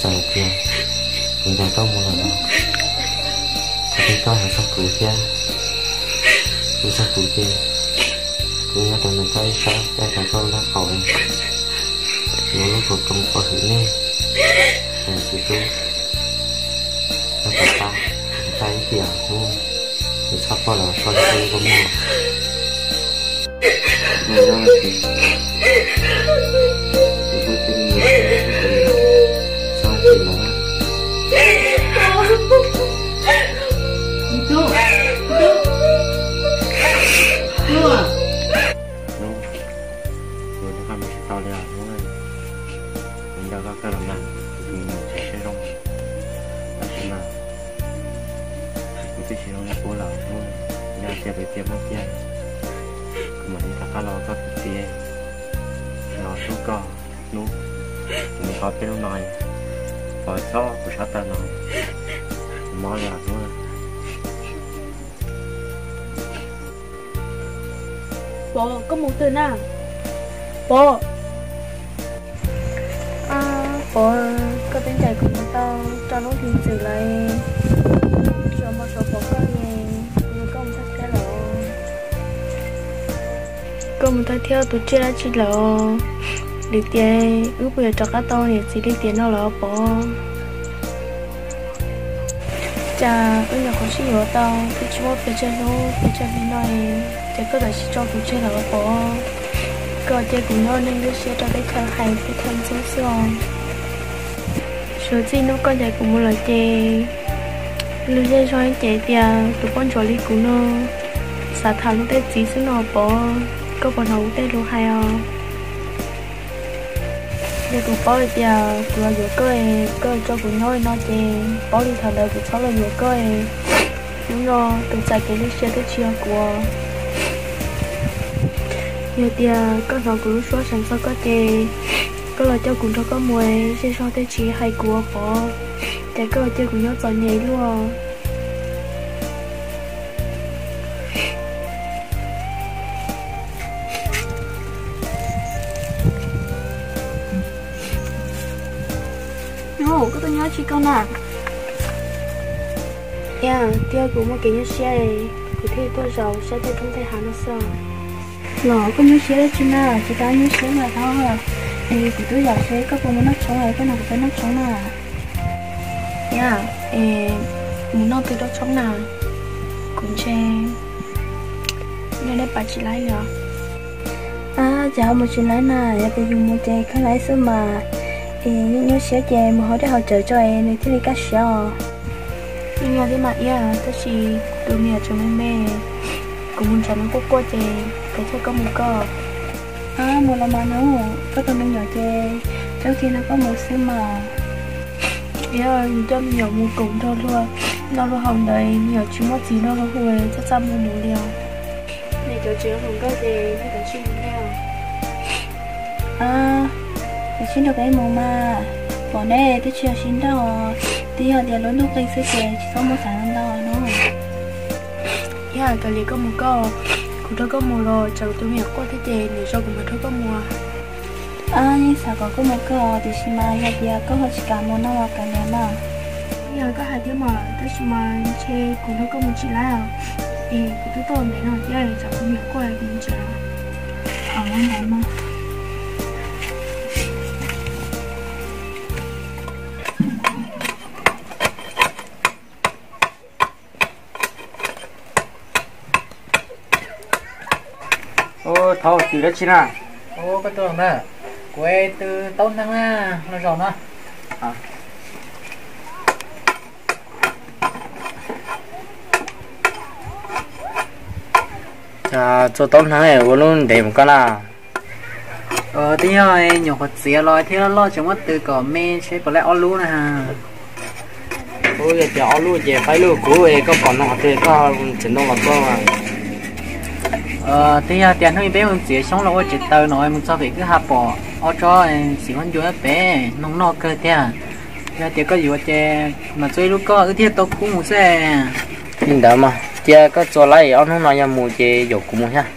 Tias kuv ncaim koj mus lawm no, kuv thiaj koj hais txog kuv thiab. Kuv txog kuv ces kuv nyob rau ntawm koj ib sab, caij rau koj lub qhov qaum, yuav lub kaum roob pov hwm nej. Ces txiv tub, koj txhob txaj ib tiam hnub, kuv txhob pom los koj txhob yuav koj muag. Hnub, kuv nco koj kawg los mas, kuv tus me nyuam tseem siab zoo, tab sis mas kuv twb tsis zoo li qub lawm. Hnub, yog tias peb txiv muaj tiag, kuv mam li rov qab los ua koj tus txiv, los hlub koj. Hnub, kuv mus qhov peb lub no, pov txhob kuv sab taw no, kuv mob li os Hnub. Pov, koj mus twg na? Pov, Pov, koj twb ncaim kuv mus tau rau lub hli ntxwm lawm, tsuas mob suav pom koj li, kuv yuav koj mus thawj thiab lawm. Koj mus thawj thiab tus tsiaj dab tsi lawm? Lwm tiam wb puas yuav rov qab tau niam txiv li tiam no lawm Pov? Cas wb nyuam qhuav sib yuav tau twb tsis muaj pes tsawg hnub pes tsawg hli no, ces koj txawm sim tso kuv tseg lawm Pov. Koj cia kuv nyob neeg lub siab rau teb chaws hais teb chaws ntxub xwb os. Suav txij hnub koj ncaim kuv mus lawm ces luag zej zog ces tias tus poj ntsuam li kuv no xav tham luag tej txiv xwb no Pov. Koj puas hnov kuv tej lus hais os? Yog kuv paub hais tias kuv los yuav koj es koj tso kuv nyob li no ces paub li thaum ntawd kuv txhob los yuav koj es hnub no tus txais kev lwj siab twb tsis yog kuv. Yog tias koj hnov kuv lub suab seev txog koj ces koj los coj kuv nrog koj mus, zej zog tej tsis hais kuv Pov, ces koj los cia kuv nyob txom nyem luaj. Koj tuaj nyob tsis koj na? Yog, twb yog kuv muaj kev nyuaj siab, kuv thiaj tuaj zaum saib tej roob tej hav no xwb. Los koj nyuaj siab dab tsi na, tsis tas nyuaj siab mas tau. Es kuv twb zaum seb koj puas mus noj tshoob, koj nrog kuv peb noj tshoob na. Yog, es mus noj twg rau tshoob na? Kuv ntshe nyob deb pas tsis laib li os. Ab, cas ho mus tsis laib na, yog tias yus mus ces koj laib xwb mas. Es nyuaj siab ces mus hauv dej hauv cawv tso es nws thiaj li kaj siab os. Yeej yog thiab mas Iab, tab sis tus me nyuam tseem me me, kuv mus nrhiav nws quaj quaj ces kav tsij koj mus koj. Ab, mus los mas nub, koj tus me nyuam ces txhob cia nws koj mus xwb mas. Iab, yus coj me nyuam mus koom nrog luag noj luag haus ntawd, me nyuam tsis muaj txiv nrog luag hu, txhob txaj muag mus li os. Nej cov tseem hluas nkauj ces nej kav tsij mus nej os. Ab, kav tsij nrog peb mus mas, pom neb twb tsis yog sib nrauj, twb yog tias lub ntuj qeeg xwb ces tsis txhob muab xav ntau no. Yog kav liam koj mus koj, kuv nrog koj mus los tsam kuv tus me nyuam quaj thiab ces nws tso kuv mam nrog koj mus. Ab, yeej xav kom koj mus koj, tiam sis mas yog tias koj ho tsis kam mus no los kav liam mas. Yog koj hais thiab mas, tab sis mas ntshe kuv nrog koj mus tsis laib os. Es kuv twb tuaj ntev no thiab, tsam kuv me nyuam quaj kuv mus tsev. Ntawd mas. Ua, thov twm dab tsi na? Ua, koj tuaj na, kuv twv taub hneev na, los zaum no. Txua taub hneev ua lub ntev mus koj na. Twb yog nyuam qhuav txiav los thiab loj tseem muab twv kom me seb puas laib ob lub na. Ub, yog tias ob lub ces faib lub kuv es koj pom no qhov twg koj tseem ntoo los tuaj. Twb yog tias hnub ib peb mus txiav xyoob los ua tsev taws no mus txog pem kwj ha pom ob tsob xim huab ncua pem, ntoo noj kawg tiag. Yog tias koj yuav ces mas txua ib lub koj wb thiaj tau khub mus xwb. Li ntawd mas cia koj txua laib, ob hnub no yog mus ces yaum kuv mus thiab.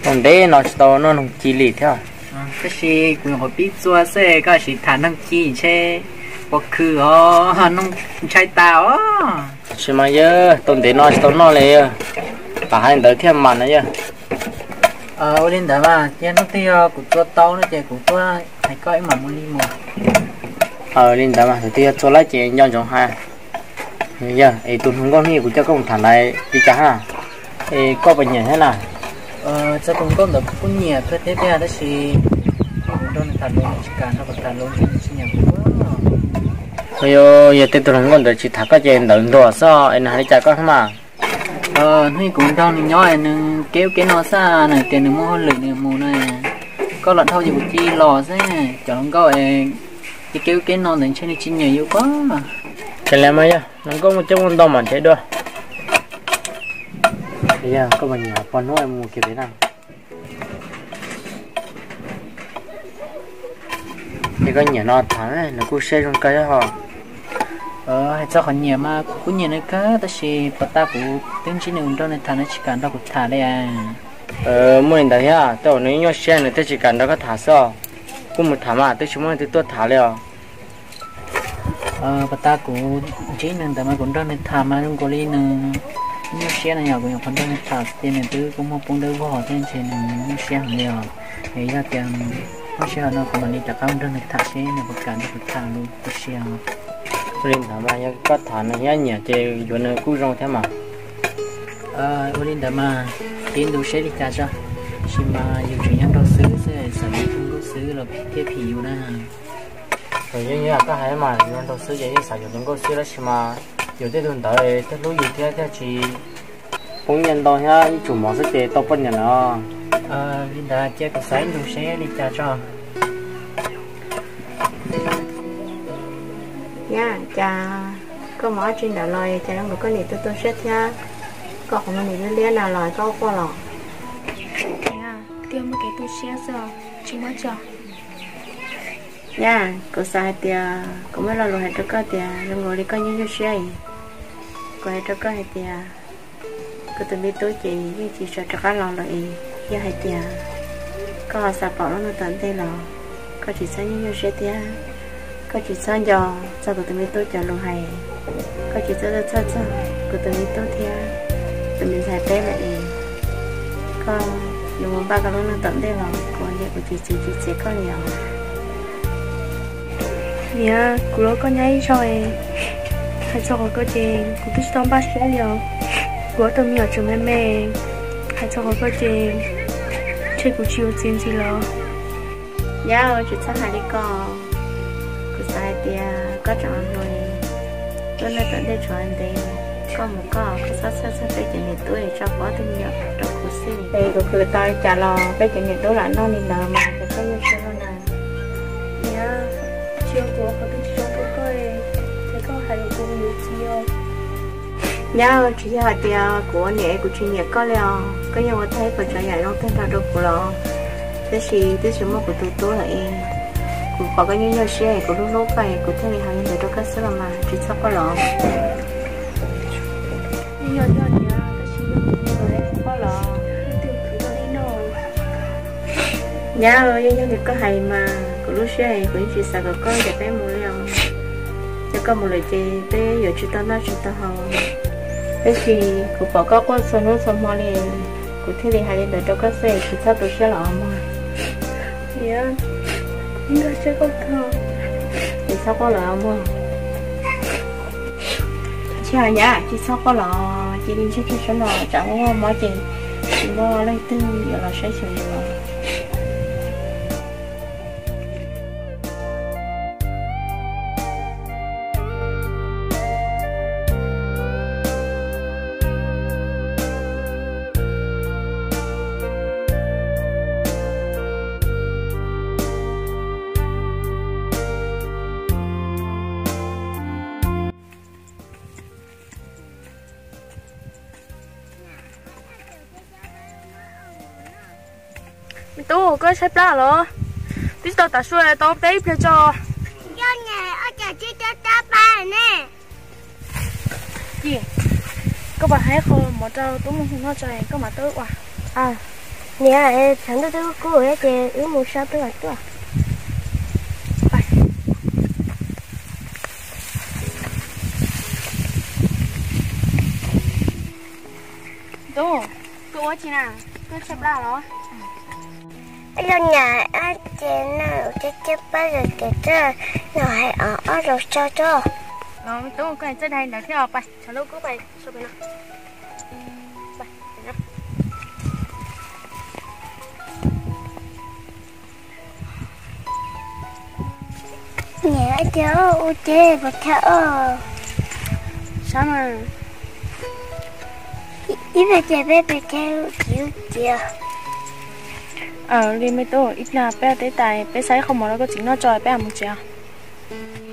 Ntoo ntev no tsis tau noj noog ci li thiab. Tab sis kuv nyuam qhuav pib txua xwb, koj sim tham noog ci ntshe Pov khw os, noj ntshai tas os. Tab sis mas yog tau ntev no tsis tau noj li, tam hais ntawd thiaj mas no yog. Ua li ntawd mas cia hnub twg yog kuv txua tau no ces kuv tuaj hais koj ib mam mus li mus. Li ntawd mas thaum twg yog txua lawm ces nco ntsoov hais. Yog es tus hluas nkauj hnub kuv coj koj mus tham ntawd li cas ha? Es koj puas nyiam thiab na? Txog tus nkauj ntawd kuv kuj nyiam kawg thiab tiag tab sis kuv nrog nws tham lus tsis kam nrog kuv tham lus, nws tsis nyiam kuv. Yog tej tus hluas nkauj ntawd tsis tham koj ces ntawd ntuag xwb es nws hais li cas koj thiab mas? Hnub kuv nrog nws nyob nws kev ub kev no xwb, nws tias nws muaj hauj lwm nws mus no. Koj los dhau ces kuv cia li los xwb, cov hluas nkauj es kev ub kev no ntawd ntshe nws tsis nyiam yus pob. Ces li mas yog hluas nkauj muaj coob muaj ntau mas nrhiav dua. Yog koj puas nyiam pog hnub mus kiag pem na? Es koj nyiam no tham nws kuj siab zoo kawg thiab ho. Hais txog qhov nyiam mas kuv kuj nyiam nws kawg tab sis puag ta kuv twb ntsib nws nrog nws tham nws tsis kam nrog kuv tham li. Muaj li ntawd thiab, tej zaum nws nyuaj siab nws thiaj tsis kam nrog koj tham xwb. Kuj mus tham mas twb tsis muaj leej twg tuaj tham li os. Puag ta kuv ntsib nws ntawd mas kuv nrog nws tham mas zoo nkaus li nws nyuaj siab no yog kuv nyuam qhuav nrog nws tham ces nws twb kua muag poob dawb vog thiab ntshe nws nyuaj siab heev li os. Es yog tias muaj sij hawm no kuv mam li rov qab mus nrog nws tham seb nws puas kam nrog kuv tham lus tu siab. Ua li ntawd mas yog koj tham nws thiab nyiam ces yuav nws kuj zoo thiab mas. Ua li ntawd mas tiv ntu seb li cas tso, tab sis mas yus tseem nyob nrog xwb xwb, xav yuav tus nkauj xwb los thiaj phim yus na. Yeej yog koj hais mas, yus nrog xwb ces yeej xav yuav tus nkauj xwb tab sis mas yus tej tug ntawd thiaj hlub yus thiab thiaj tsis poob nyiaj ntau thiab ib tsum mov xwb ces tau poj niam lawm. Li ntawd cia kuv xav ib ntus seb li cas tso. Nyab, cas koj mus dab tsi ntawd los cas zoo nkaus koj nim tu tu siab thiab? Koj qhov muag nim liab liab na los koj quaj los? Tiag, muaj kev tu siab xwb, tsis muaj tso. Nyab, kuv xav hais tias kuv muaj lo lus hais rau koj tias zoo nkaus li koj nyuaj nyuaj siab. Kuv hais rau koj hais tias kuv tus me tub ces yeej tsis tshua rov qab los lawm es yog hais tias koj ho xav pom lub neej tom ntej los koj tsis txhob nyuaj nyuaj siab thiab. Koj tsis txhob nco txog kuv tus me tub cov lus hais, koj tsis txhob txhawj txog kuv tus me tub thiab tus me ntxhais peb lawm es koj yuav mus npaj koj lub neej tom ntej los kuv niam kuv tsis txwv tsis txiav koj li os. Niam, kuv los koj nyab ib zaug es hais txog qhov ko ces kuv twb tsis tau npaj siab li os. Kuv ob tug me nyuam tseem me me, hais txog qhov ko ces ntshe kuv tsis yuav txiv ntxiv lawm. Nyab, tsis txhob hais li ko. Kuv xav hais tias koj tseem hluas, lub neej tom ntej tshuav ntev, koj mus koj, koj txhob txhawj txog peb cov niam tub es tso kuv ob tug me nyuam rau kuv xwb. Es kuv khwv tau li cas los peb cov niam tub lam noj li ntawd mas ces koj yeej tsis ua na. Niam, tsis yog kuv qhov twg tsis zoo rau koj, ces koj hais los kuv yuav txiv os. Nyab, tsis yog hais tias kuv ua niam es kuv tsis nyiam koj li os, koj yeej ua tau ib puas tsav yam zoo tag nrho rau kuv los, tab sis twb tsis muaj kuv tus tub lawm es kuv pom koj nyuaj nyuaj siab es kuv hlub hlub koj es kuv thiaj li hais li ntawd rau koj xwb los mas, tsis txhob quaj los. Yog yog niam, tab sis yog kuv mus lawm es kuv quaj los leej twg khwv tau li no. Nyab, yog yog li koj hais mas kuv lub siab es kuv yeej tsis xav kom koj ncaim peb mus li os. Yog koj mus lawm ces peb yuav tsis tau noj tsis tau haus. Tab sis kuv pom koj quaj txhua hnub txhua hmo li, kuv thiaj li hais li ntawd rau koj xwb, tsis txhob tu siab los os mog. Niam, kuv nkag siab koj kawg, tsis txhob quaj los os mog. Tsis hais nyab, tsis txhob quaj los, cia li ntseg tseg sab no, tsam muaj mob ces tsis muaj leej twg yuav los saib xyuas yus los. Me tub, koj tshaib plab los? Twb tsis tau tav su tau peb ib pliag tso. Yog niam, ua cas tsis tau tsa pa ne? Ci, koj pab hais qho mov rau tub mus hu noj tso koj mam tuaj ua. Niam, tshav ntuj twb kub kub thiab ces wb mus sab twb mam tuaj. Tsis na, koj tshaib plab los? Ib los niam, ab ces na, ua cas caj pab zom ces raj, nws hais ob zaug tso tso. Los me tub, koj txawj dai ntawd thiab os, pais tshov lub kub pais so pem no. Niam, ua cas ua ces pes thawj os? Sab mas. Ib pliag ces peb pes thawj lub txiv lub txiv. Li me tub, ib pliag peb teb tas peb xa ib qho mov rau koj txiv noj tso peb mam mus tsev.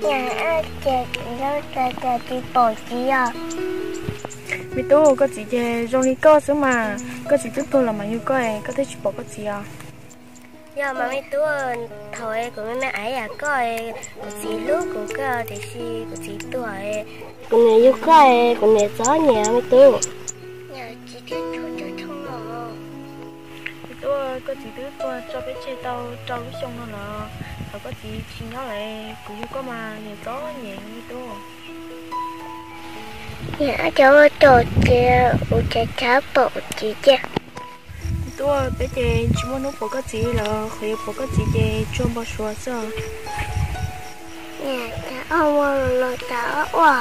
Niam, ua cas txiv lub txiv cas tsis pom txiv os? Me tub, koj txiv ces zoo li koj xwb mas, koj txiv twb tuag los mas yug koj, koj thiaj tsis pom koj txiv os. Yog mas me tub, thaum kuv me me aiv yam koj, kuv txiv hlub kuv kawg tiam sis kuv txiv tuag, kuv niam yug koj, kuv niam txom nyem me tub. Niam, txiv thiaj tshua tso tshoob los. Me tub, koj txiv twb tuag tso peb tseg tau rau lub xyoo no lawm, thaum koj txiv tsis nyob lawm kuv yug koj mas niam txom nyem me tub. Niam, ua cas ua cas ces kuv tseem tsis pom kuv txiv tiag. Me tub, peb ces tsis muaj hnub pom koj txiv lawm, qhov yuav pom koj txiv ces tsuag npau suav xwb. Niam, tas ua los tas ua.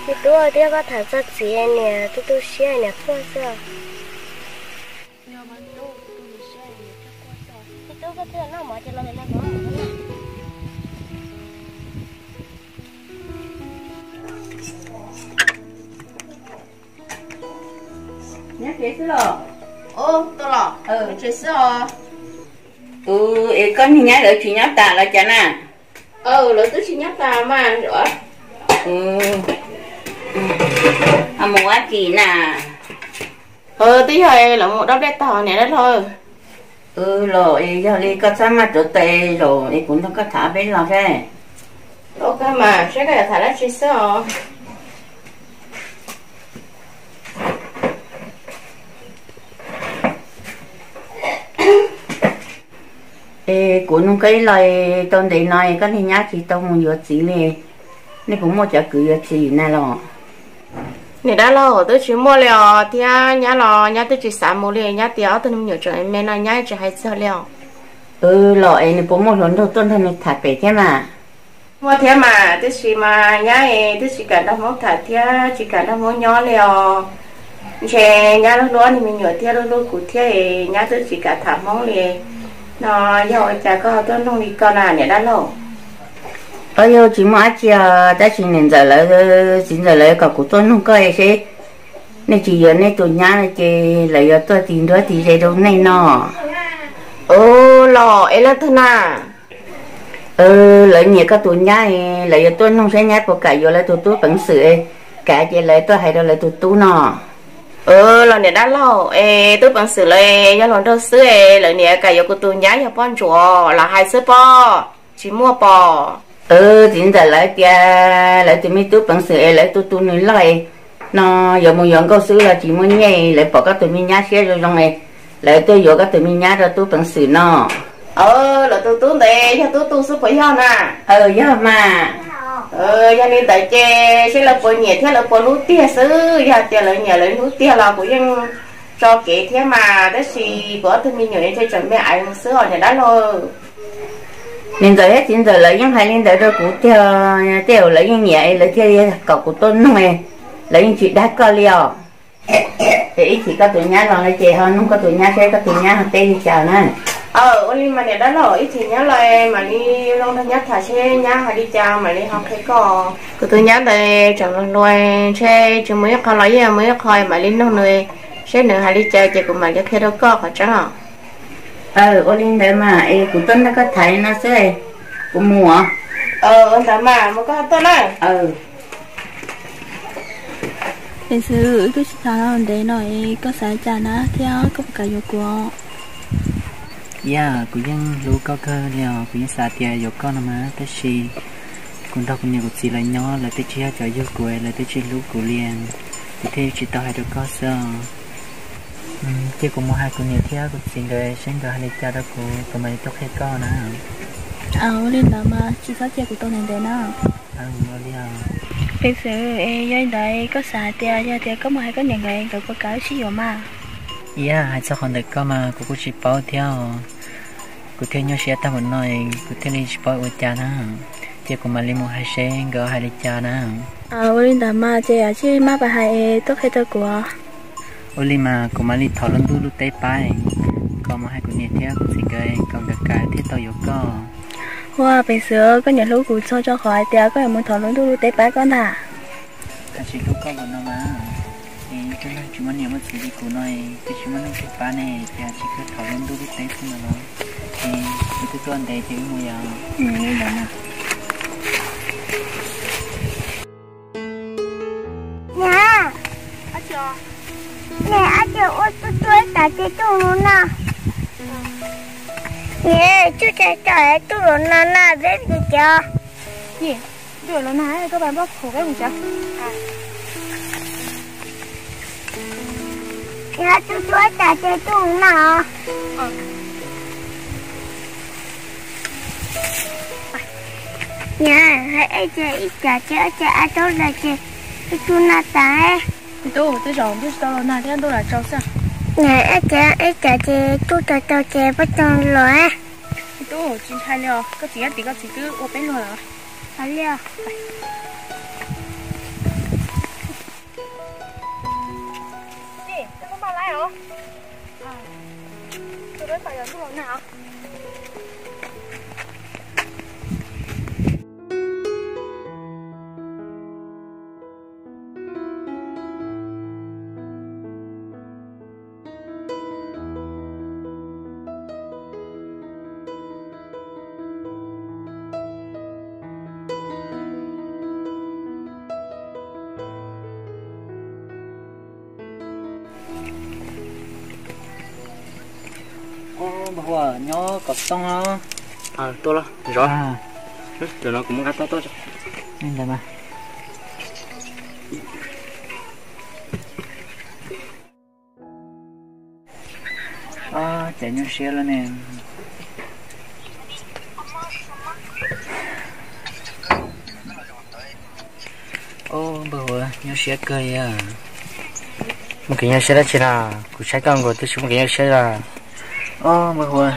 Me tub, twb yog koj tham txog txiv niam tu tu siab niam quaj xwb. Me tub, koj twb noj mov ces los no. Nyob tsev xwb los? Tau los, nyob tsev xwb os. Tus es koj niag nyab lawv tsis nyob tas los cas na? Lawv twb tsis nyob tas mas. Ho mus ua dab tsi na? Twb yog lawv mus dob dej tog niam dab laug. Los es yog li koj txhob maj rau tes zaum es kuv nrog koj tham ob peb lo seb. Tau kawg mas, seb koj yuav tham dab tsi xwb os. Es kuv nug koj ib lo, tau ntev no koj niag nyab tsis tau mus yuav txiv li, nej puas muaj cov kwv yuav txiv na los? Niam dab laug, twb tsis muaj li os, thiab nyab los nyab twb tsis xav mus li, nyab tias ob tug me nyuam tseem me no nyab tsis hais txog li os. Los es nws puas muaj hluas nraug tuaj nrog nws tham pem thiab mas? Muaj thiab mas, tiam sis mas nyab es twb tsis kam nrog Hmoob tham thiab tsis kam nrog Hmoob nyob li os. Ntshe nyab hlub hlub ob niag me nyuam thiab hlub hlub kuv thiab es nyab twb tsis kam tham Hmoob li. No yog ua cas koj ho tuaj nug li ko na niam dab laug? Os, yog tsis muaj dab tsi os, tab sis niam ntxawm lawv, txiv ntxawm lawv kom kuv tuaj nug koj seb nej tsis yuav nej tus nyab no ces lawv yuav tuaj tis nruab tis ze rau nej no. Los es leej twg na? Lawv nyiam koj tus nyab, lawv yuav tuaj nug seb nyab puas kam yuav lawv tus tub peev xwm, kam ces lawv tuaj hais rau lawv tus tub no. Los niam dab laug, es tub peev xwm lawv yog hluas nraug xwb es lawv niam kam yuav kuv tus nyab yog poj ntsuam los hais xwb pob, tsis muaj pom. Txiv ntxawm lawv tias lawv tus me tub peev xwm es lawv tu tu nws loj no, yuav mus yuav nkauj xwb los tsis muaj nyiaj, lawv pom koj tus me nyab siab zoo zoo, lawv tuaj yuav koj tus me nyab rau tub peev xwm no. Lawv tus tub ntawd yog tub tu xwb puas yog na? Yog mas. Yog li ntawd ces seb lawv puas nyiam thiab lawv puas hlub tiag xwb, yog tias lawv nyiam lawv hlub tiag los kuv yeej tso kev thiab mas, tab sis kuv ob tug me nyuam ntshe tseem me aiv xwb os niam dab laug. Niam ntxawm thiab txiv ntxawm lawv yeej hais li ntawd rau kuv tiag, tej zaum lawv yeej nyiam lawv thiaj kom kuv tuaj nug, lawv yeej tsis dag koj li os. Es ib chim koj tus nyab los ces ho nug koj tus nyab seb koj tus nyab ho teb li cas na. Ua li mas niam dab laug, ib chim nyab los mam li los nrog nyab tham seb nyab hais li cas mam li ho qhia koj. Kuv tus nyab ntawd tseem hluas hluas, ntshe tsis mus ib qho los yeej mus ib qho, mam li nug nws seb nws hais li cas ces kuv mam li qhia rau koj qhov tseeb os. Ua li ntawd mas es kuv tuaj nrog koj tham li no xwb, kuv mus os. Ua ntawd mas mus koj tuaj na. Peev xwm, wb twb sib tham los ntev no es koj xav cas na thiab koj puas kam yuav kuv? Yog, kuv yeej hlub koj kawg li os, kuv yeej xav tias yuav koj no mas, tab sis kuv nrog kuv niam kuv txiv lawv nyob, lawv twb tsis yog cov yug kuv, lawv twb tsis hlub kuv li, kuv thiaj tsis tau hais rau koj xwb os. Cia kuv mus hais kuv niam thiab kuv txiv nkawd seb nkawd hais li cas rau kuv, kuv mam li tuaj qhia koj na. Ua li ntawd mas tsis txhob cia kuv tau ntev ntev na. Peev xwm, es yog li ntawd koj xav hais tias yog tias koj mus hais koj niam nkawd, nkawd puas kam wb sib yuav mas? Iab, hais txog qhov ntawm koj mas kuv kuj tsis paub thiab os. Kuv thiaj nyuaj siab tag npaum no, kuv thiaj li tsis paub ua cas na. Ces kuv mam li mus hais seb nkawd hais li cas na. Ua li ntawd mas ces tsij maj pab hais es tuaj qhia rau kuv. Ua li mas kuv mam li thov lub ntuj lub teb pab, kom mus hais kuv niam thiab kuv txiv nkawd kom nkawd kam thiaj tau yuav koj. Ua, Peev Xwm, koj niam hlub kuv txog rau qhov hais tias koj yuav mus thov lub ntuj lub teb pab koj ntag. Hais tsis hlub koj npaum no mas, es twb tsis muaj niam muaj txiv li kuv no, twb tsis muaj neeg tuaj pab ne, ces tsis kawg thov lub ntuj lub teb xwb no los. Es wb twb tuaj ntev ces wb mus yom. Niam, niam, ab tsi ua tsuj tsuav ib tag ces tuaj no na. Niam, tsuj tag tag tuaj los no na, peb mus cov. Niam, tsuj tsuav ib tag ces tuaj no. Niam, tsuj tsuav ib tag ces tuaj no na. Niam, hais ib tag ces ab tau lawm ces tsuj tsuav no tas. Tub, tej zaum ntuj tsis tau los nag thiab ntuj lam tsaus xwb. Niam, ib tag ces tsuj tag tau ces pab tso los. Tub, tsis ntshai li os, koj txiv, koj txiv twb ua peb luag lawm. Hais li os. Npawg Huas, nyob kom txhob. Tuaj los zov. Tam no kuv muab kab tob tuaj. Li ntawd mas. Ob, cas nyuaj siab lawm ne. Ob, npawg Huas, nyuaj siab kawg li. Muaj kev nyuaj siab dab tsi na? Kuv saib koj nkaus twb tsis muaj kev nyuaj siab li. Ob, npawg Huas,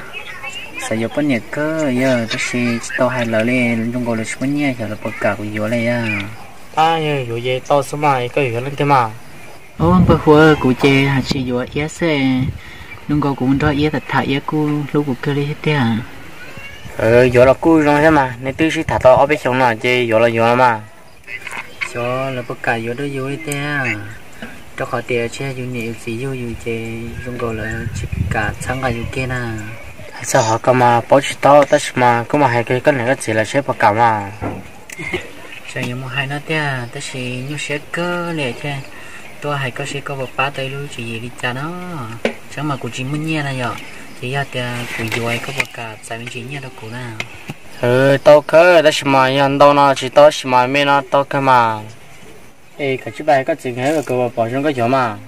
xav yuav poj niam kawg yog, tab sis tsis tau hais lawv li, zoo nkaus lawv tsis muaj nyiaj, xyov lawv puas kam kuv yuav li yog. Ab, yog yuav ces tau xwb mas, koj yuav leej twg mas? Ob, npawg Huas, kuv ces hais tsis yuav Iab xwb, zoo nkaus kuv mus nrog Iab tham tham Iab kuj hlub kuv kawg li thiab tiag. Yuav los kuj zoo thiab mas, nej twb sib tham tau ob peb xyoos no ces yuav los yuav los mas. Xyov lawv puas kam yuav rau yus li tiag, rau qhov tias tsis yog yus niam yus txiv yug yus ces zoo nkaus lawv tsis kam txhawb nqa yus kiag na. Hais txog qhov ko mas paub tsis tau, tab sis mas kuj mus hais kiag koj niam koj txiv lawv seb puas kam mas. Tseem yuav mus hais no tiag, tab sis nyuaj siab kawg li thiab. Tuaj hais koj seb koj puas pab tau ib lub tswv yim li cas no. Tseeb mas kuv tsis muaj nyiaj na yom, ces yog tias kuv yuav koj puas kam txais me ntsis nyiaj rau kuv na? Tau kawg, tab sis mas yog ntau no tsis tau, tab sis mas me no tau kawg mas. Es koj tsij pab hais koj txiv nkawd kom pom zoo koj yuav mas.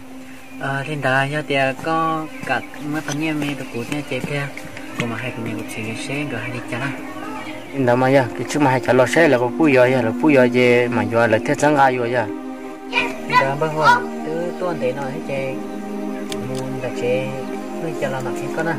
Li ntawd yog tias koj kam muab tau nyiaj me rau kuv thiab ces thiab, kuv mam hais kuv niam kuv txiv nkawd seb nkawd hais li cas na. Li ntawd mas yog koj tsij mus hais cov laus seb lawv puas pub yuav, yog lawv pub yuav ces mam yuav, lawv thiaj txhawb nqa yus yog. Li ntawd npawg Huas, twb tuaj ntev no thiab ces mus nram tsev, hnub twg los mam qhia koj na.